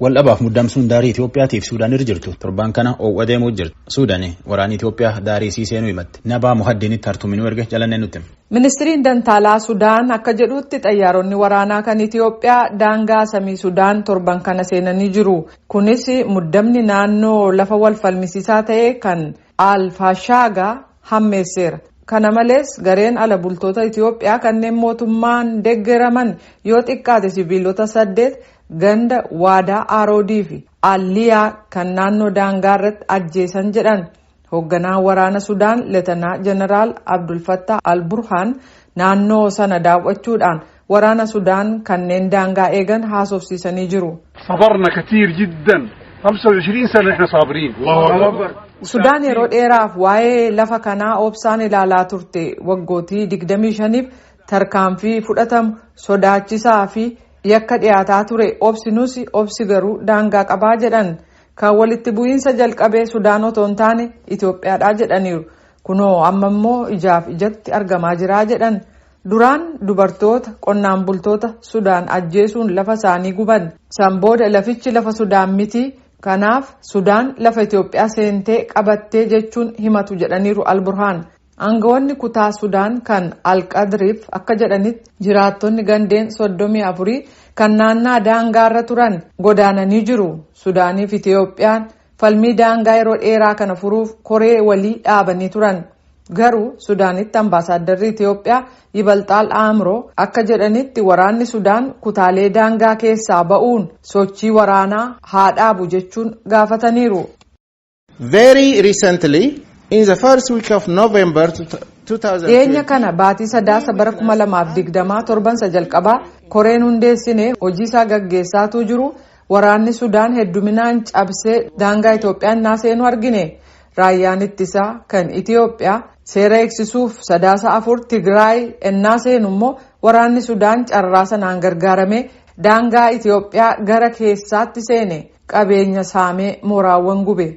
Waldhabaaf muddamsuun daarii Itoophiyaatiif Suudaan irra jirtu torban kana oowwa deemuu jirti. Suudaan waraanni Itoophiyaa daarii isii seenuu himatti. Nabaa Muhaddiinitti Hartuminuu erge jalannee nutti. Ministiriin Dantaalaa Sudaan akka jedhutti xayyaaronni waraanaa kan Itoophiyaa daangaa samii Sudaan torban kana seenanii jiru. Kunis muddamni naannoo lafa wal falmisiisaa ta'e kan Alfaashaagaa hammeesseera. Kana malees gareen ala bultoota Itoophiyaa kanneen mootummaan deeggaraman yoo xiqqaate sibiilota 8 ganda Waadaa Aroodii fi Alliyaa kan naannoo daangaa irratti ajjeesan jedhan. Hoogganaan waraana Sudaan Leetanaa Jeneraal Abdul Fattah Al-Burhaan naannoo sana daawwachuudhaan waraana Sudaan kanneen daangaa eegan haasofsiisanii jiru. صبرنا كثير جدا، 25 سنة نحن صابرين. Sudaan yeroo dheeraaf waa'ee lafa kanaa obsaan ilaalaa turte. Waggootii 25f tarkaanfii fudhatamu sodaachisaa fi yakka dhiyaataa ture obsinus, obsi garuu daangaa qabaa jedhan. Kan walitti bu'iinsa jalqabee Sudaan otoo hin taane Itoophiyaadha jedhaniiru. Kunoo amma immoo ijaaf ijatti argamaa jiraa jedhan. Duraan dubartoota qonnaan bultoota Sudaan ajjeesuun lafa isaanii guban. San booda lafichi lafa Sudaan miti. Kanaaf Sudaan lafa Itoophiyaa seentee qabattee jechuun himatu jedhaniiru Alburhaan. Aangawoonni kutaa Sudaan kan Alqadriif akka jedhanitti jiraattonni gandeen 34 kan naannaa daangaarra turan godaananii jiru. Sudaaniif Itoophiyaan falmii daangaa yeroo dheeraa kana furuuf koree walii dhaabanii turan. Garuu Sudaanitti ambaasaaddarri Itoophiyaa Yibalxaal Aamroo akka jedhanitti waraanni Sudaan kutaalee daangaa keessaa ba'uun sochii waraanaa haa dhaabu jechuun gaafataniiru. Very recently, in the first week of November 2020, Dhiyeenya kana baatii Sadaasa bara 2020 torbansa jalqabaa koreen hundeessine hojii isaa gaggeessaatuu jiru waraanni Sudaan hedduminaan cabsee daangaa Itoophiyaan naa seenuu argine. Raayyaan ittisaa kan Itoophiyaa seera eegsisuuf Sadaasa 4 Tigraay ennaa seenu immoo waraanni Sudaan carraa sanaan gargaaramee daangaa Itoophiyaa gara keessaatti seene, qabeenya saamee, mooraawwan gube,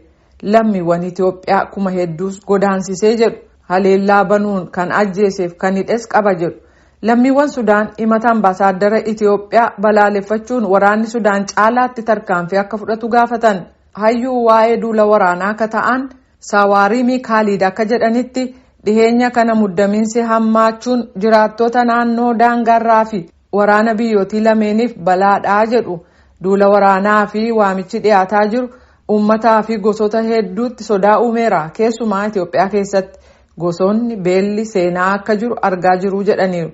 lammiiwwan Itoophiyaa kuma hedduus godaansisee jedhu. Haleellaa banuun kan ajjeeseef kan hidhes qaba jedhu. Lammiiwwan Sudaan himata ambaasaaddara Itoophiyaa balaaleffachuun waraanni Sudaan caalaatti tarkaanfii akka fudhatu gaafatan. Hayyuu waa'ee duula waraanaa akka ta'an Sawaarimii Kaaliid akka jedhanitti dhiheenya kana muddamiinsi hammaachuun jiraattota naannoo daangaarraa fi waraana biyyootii lameeniif balaadhaa jedhu. Duula waraanaa fi waamichi dhiyaataa jiru uummataa fi gosoota hedduutti sodaa uumeera. Keessumaa Itoophiyaa keessatti gosoonni beelli seenaa akka jiru argaa jiru jedhaniiru.